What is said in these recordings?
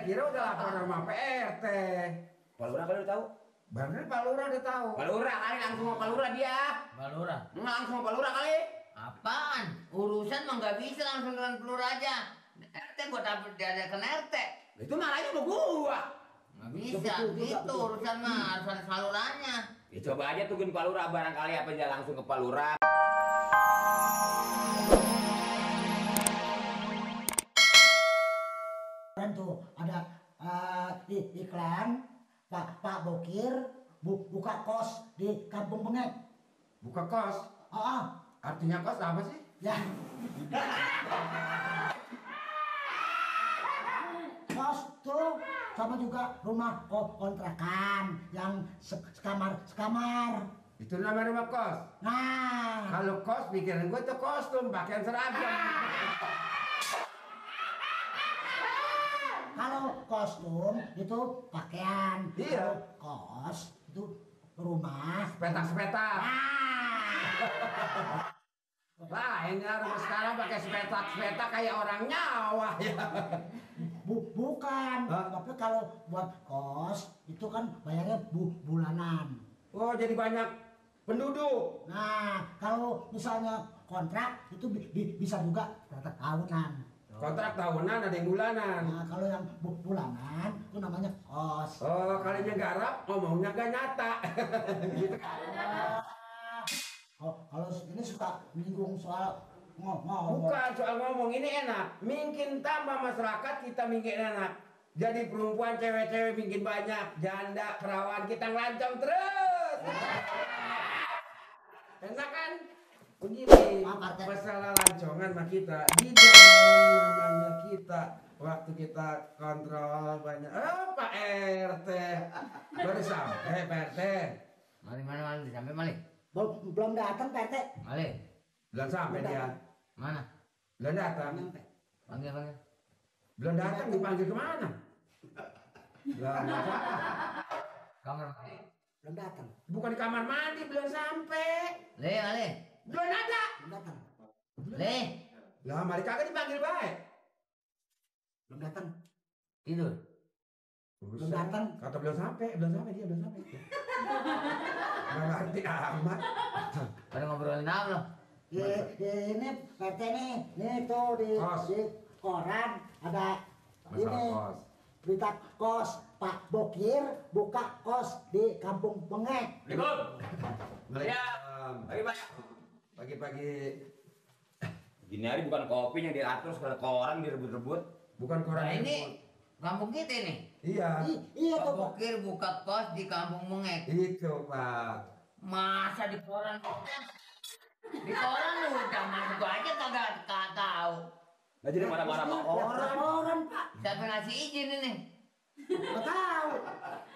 kira udah lapor sama PRT. Pak Lurah kali udah tahu? Bener Pak Lurah udah tahu. Pak Lurah kali langsung sama Pak Lurah dia. Pak Lurah. Langsung sama Pak Lurah kali. Apaan? Urusan mah nggak bisa langsung dengan Pak Lurah aja. RT gua dapet diadakan RT. Itu marahnya sama gua. Nggak bisa, gitu urusan mah harus ada salurannya. Ya coba aja tungguin Pak Lurah, barangkali apa dia langsung ke Pak Lurah. Dan tuh ada iklan Pak Bokir buka kos di Kampung Bengek. Buka kos. Artinya kos apa sih? Ya. Kos tuh sama juga rumah kontrakan yang sekamar. Itu namanya rumah kos. Nah, Kalau kos pikiran gue tuh kostum, pakaian seragam. kalau kostum itu pakaian. Iya. Kalau kos itu rumah. Sepetak-sepetak. Nah, Lain ya rumah sekarang pakai sepetak-sepetak kayak orang nyawa ya. bukan. Hah? Tapi kalau buat kos itu kan bayarnya bulanan. Oh jadi banyak penduduk. Nah, kalau misalnya kontrak itu bisa juga tahunan. Kontrak tahunan ada yang bulanan. Nah, kalau yang bulanan itu namanya kos. Oh kalinya garap ngomongnya gak nyata. Gitu kan. Kalau ini suka menyinggung soal ngomong. Bukan soal ngomong, ini enak. Mungkin tambah masyarakat kita mungkin enak. Jadi perempuan cewek-cewek mungkin banyak. Janda, perawan kita ngelancong terus. Enak kan? Begini, masalah lancongan sama kita. Di dalam namanya kita. Waktu kita kontrol banyak. Oh Pak RT. Baru sampai Pak RT. Mana sampai Mali? Belum datang Pak RT. Mali. Belum sampai dia. Mana? Belum datang. Panggil. Belum datang dipanggil kemana? Belum datang. Kamar Mali. Belum datang. Bukan di kamar mandi, belum sampai. Mali. Belum ada. Belum datang. Lah, mari kagak dipanggil baik. Belum datang. Tidur. Belum datang. Kata belum sampai dia belum sampai. Nggak ngerti amat. Pada ngobrolin apa lo? Ini Pak RT nih tuh di koran ada Masalah ini kos. berita kos Pak Bokir buka kos di Kampung Bengek. Assalamualaikum. Ya. Pagi-pagi Gini hari bukan kopinya diatur segala koran direbut-rebut. bukan koran. Nah ini kampung kita nih. Iya. Iya Pak tuh Pak. Bokir buka kos di Kampung Bengek. Itu, Pak. Masa di koran? Di koran udah masuk aja kagak tahu. Nah jadi marah-marah sama orang. Orang Pak. Siapa ngasih izin ini? Nggak tahu.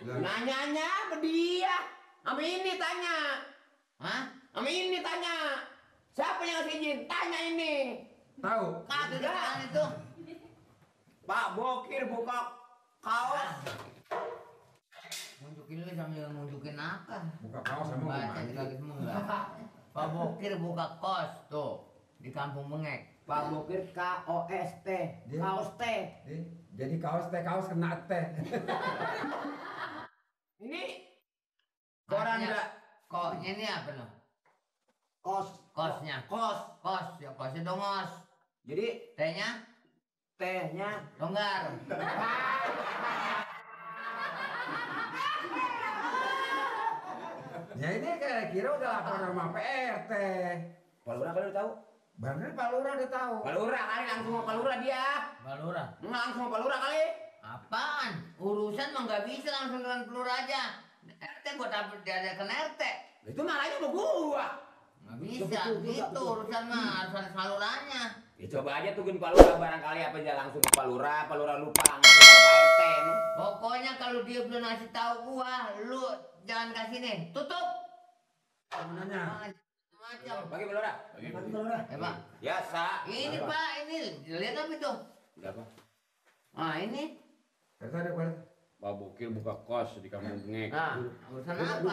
Nanyanya ke dia. Sama ini tanya. Hah? Sama ini tanya. Siapa yang ngasih izin? Tanya ini. Tahu? Kagak jalan itu. Pak Bokir buka kaos. Nunjukin lu sambil nunjukin apa? Buka kaos sama Baca mandi. lagi semua. Pak Bokir buka kos tuh di Kampung Bengek. Pak Bokir KOST. Dia- Kaos T. Jadi kaos kena teh. Ini koran Artinya, enggak? Kosnya ini apa lo? Kos. Kosnya. Kos. Ya kosnya dongos. Jadi Tehnya tehnya longgar. Ya ini kira udah lapor sama PRT. Pak Lurah kali udah tahu? Bener Pak Lurah udah tahu. Pak Lurah kali langsung sama Pak Lurah dia. Pak Lurah. Langsung sama Pak Lurah kali. Apaan? Urusan mah nggak bisa langsung dengan Pak Lurah aja. RT gua dapet diadakan RT. Itu marahnya sama gua. Nggak bisa, gitu urusan mah harus ada salurannya. Ya coba aja tungguin Pak Lurah, barangkali apa dia langsung ke Pak Lurah lupa ngasih tahu Pak RT. Pokoknya kalau dia belum ngasih tahu gua, lu jangan kasih nih. Tutup. Sebenarnya. Macam. Bagi Pak Lurah. Bagi Pak Lurah. Pak. Biasa. Ini Pak, ini lihat apa itu? Udah apa? Ah ini. Kata ada Pak. Pak Bokir buka kos di Kampung Bengek. Nah, urusan apa?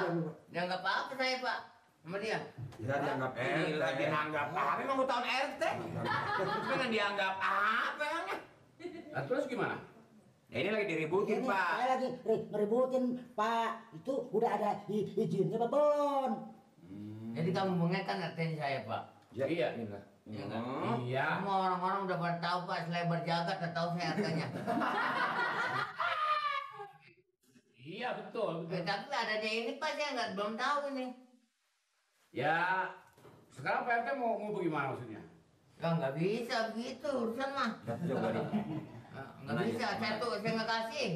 Dia nggak apa-apa saya Pak sama dia. Ya dianggap Ini lagi dianggap apa? Memang gua tahun RT. Terus kan dianggap apa emangnya? Nah, terus gimana? Ini lagi diributin, Ini Pak. saya lagi ngeributin, Pak. Itu udah ada izinnya apa belum? Jadi kamu mengekan RT saya, Pak. Ya, iya, iya. Iya nggak? Iya. Semua orang-orang udah pada tahu, Pak. Selebar jagat udah tahu saya RT-nya. Iya betul. Tapi adanya ini, Pak, saya belum tahu ini. Ya sekarang Pak RT mau bagaimana maksudnya? Ya nggak bisa begitu urusan mah. Coba deh. Nggak bisa, saya nggak kasih.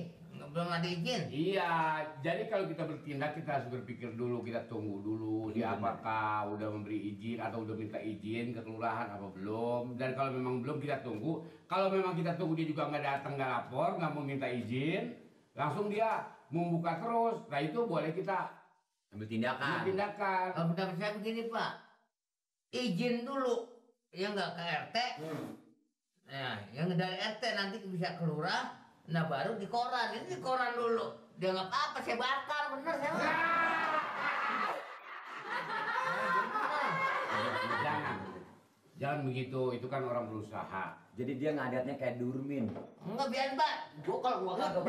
Belum ada izin. Iya, jadi kalau kita bertindak kita harus berpikir dulu, kita tunggu dulu dia apakah udah memberi izin atau udah minta izin ke kelurahan apa belum. Dan kalau memang belum kita tunggu, kalau memang kita tunggu dia juga nggak datang, nggak lapor, nggak mau minta izin, langsung dia membuka terus. Nah itu boleh kita Ambil tindakan. Kalau pendapat saya begini, Pak, izin dulu, ya nggak ke RT. Nah, yang dari RT nanti bisa ke lurah, nah baru di koran. Ini di koran dulu. Dia nggak apa-apa, saya bakar, bener saya. jangan begitu, itu kan orang berusaha. Jadi dia ngadatnya kayak Durmin. Enggak, biarin, Pak. Kalau gua kagak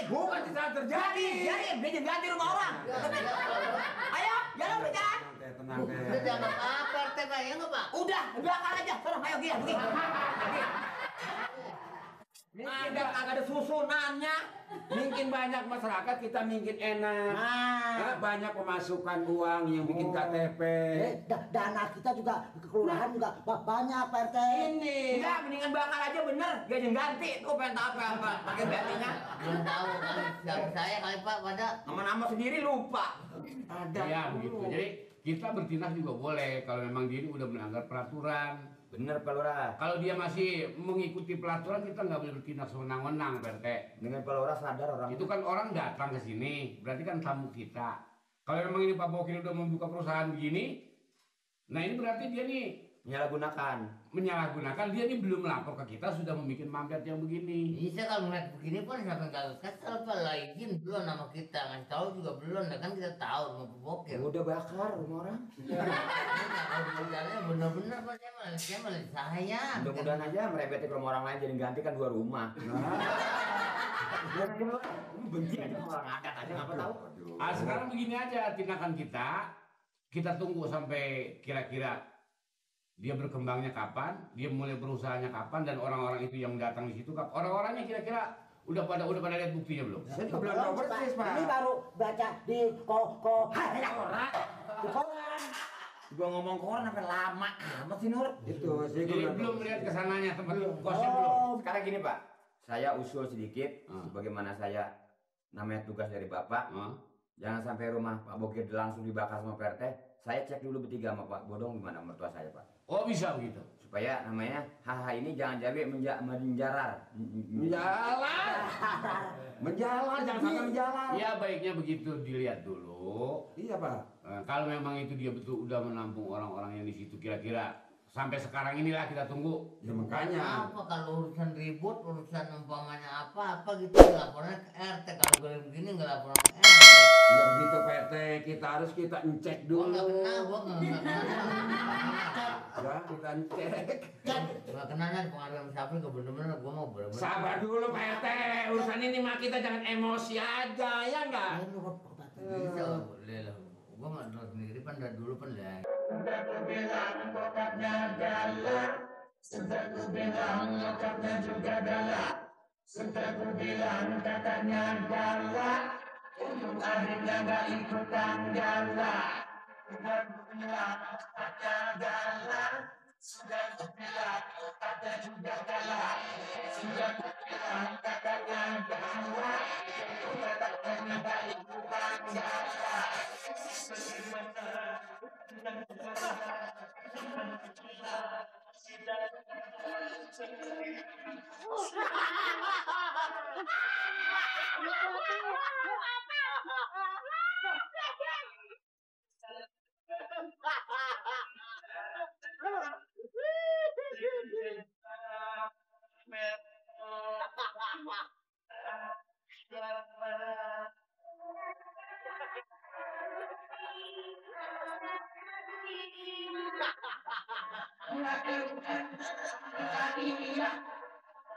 Bukan bisa terjadi. Biarin ganti rumah orang. Ayo, jalan berjalan. Tenang deh. Udah jangan apa RT, Pak, ya nggak, Pak? Udah belakang aja. Terus, ayo pergi. Ada susunannya. Mungkin banyak masyarakat kita mungkin enak. Banyak pemasukan uang yang bikin KTP. Dana kita juga ke kelurahan juga banyak, Pak RT. Ini. Enggak, mendingan bakal aja bener. Gaji ganti. Kok pengen tahu apa pakai BT-nya? Belum tahu kali siapa saya kali, Pak, pada Nama-nama sendiri lupa. Ada. Ya begitu. Jadi kita bertindak juga boleh kalau memang dia ini udah melanggar peraturan. Bener, Pak Lurah. Kalau dia masih mengikuti peraturan kita nggak boleh bertindak sewenang-wenang, Pak RT. Dengan Pak Lurah sadar orang. Itu kan orang datang ke sini, berarti kan tamu kita. Kalau memang ini Pak Bokir udah membuka perusahaan begini, nah ini berarti dia nih menyalahgunakan. Dia nih belum lapor ke kita sudah membuat mampet yang begini. bisa kalau ngeliat begini pun sampai nggak kesel, Pak, lah izin belum nama kita, ngasih tahu juga belum, nah kan kita tahu mau bokir. Udah bakar rumah orang. Jalannya bener-bener, Pak, saya malah saya. Mudah-mudahan aja merebeti ke rumah orang lain jadi ganti kan 2 rumah. Benci aja sama orang adat aja ngapa tahu. Sekarang begini aja tindakan kita tunggu sampai kira-kira dia berkembangnya kapan, dia mulai berusahanya kapan, dan orang-orang itu yang datang di situ, orang-orangnya kira-kira udah pada lihat buktinya belum? Saya juga belum tahu persis, Pak. Ini baru baca di koran. Di koran. Gua ngomong koran sampai lama amat sih, Nur. Itu, jadi belum melihat kesananya tempat kosnya belum. Sekarang gini, Pak. Saya usul sedikit, bagaimana saya namanya tugas dari Bapak. Jangan sampai rumah Pak Bokir langsung dibakar sama PRT. Saya cek dulu bertiga sama Pak Bodong gimana mertua saya, Pak. Oh bisa begitu. Supaya namanya haha ini jangan jadi menjalar. Menjalar, jangan sampai menjalar. Ya baiknya begitu dilihat dulu. Iya, Pak. Kalau memang itu dia betul udah menampung orang-orang yang di situ, kira-kira sampai sekarang inilah kita tunggu. Ya makanya. Apa kalau urusan ribut, urusan umpamanya apa gitu lapornya ke RT. Kalau gue begini nggak laporan ke RT. Enggak begitu Pak RT, kita harus ngecek Gua dulu. nggak kenal, gua nggak kenal. Ya, kita cek. Nggak kenal kan pengaruh sama siapa, nggak bener-bener gua mau bener-bener. Sabar dulu Pak RT, urusan ini mah kita jangan emosi aja, ya enggak? Bisa boleh lah. Gua nggak tahu sendiri pan dari dulu pan lah. Sudah ku bilang bokapnya galak, sudah ku bilang nyokapnya juga galak, sudah ku bilang kakaknya galak, untuk adiknya gak ikutan galak. Sudah ku bilang kakaknya galak, sudah ku bilang kakaknya juga galak, sudah ku bilang kakaknya galak, untuk adiknya gak ikutan galak.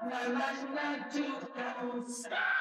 namanya juga usah.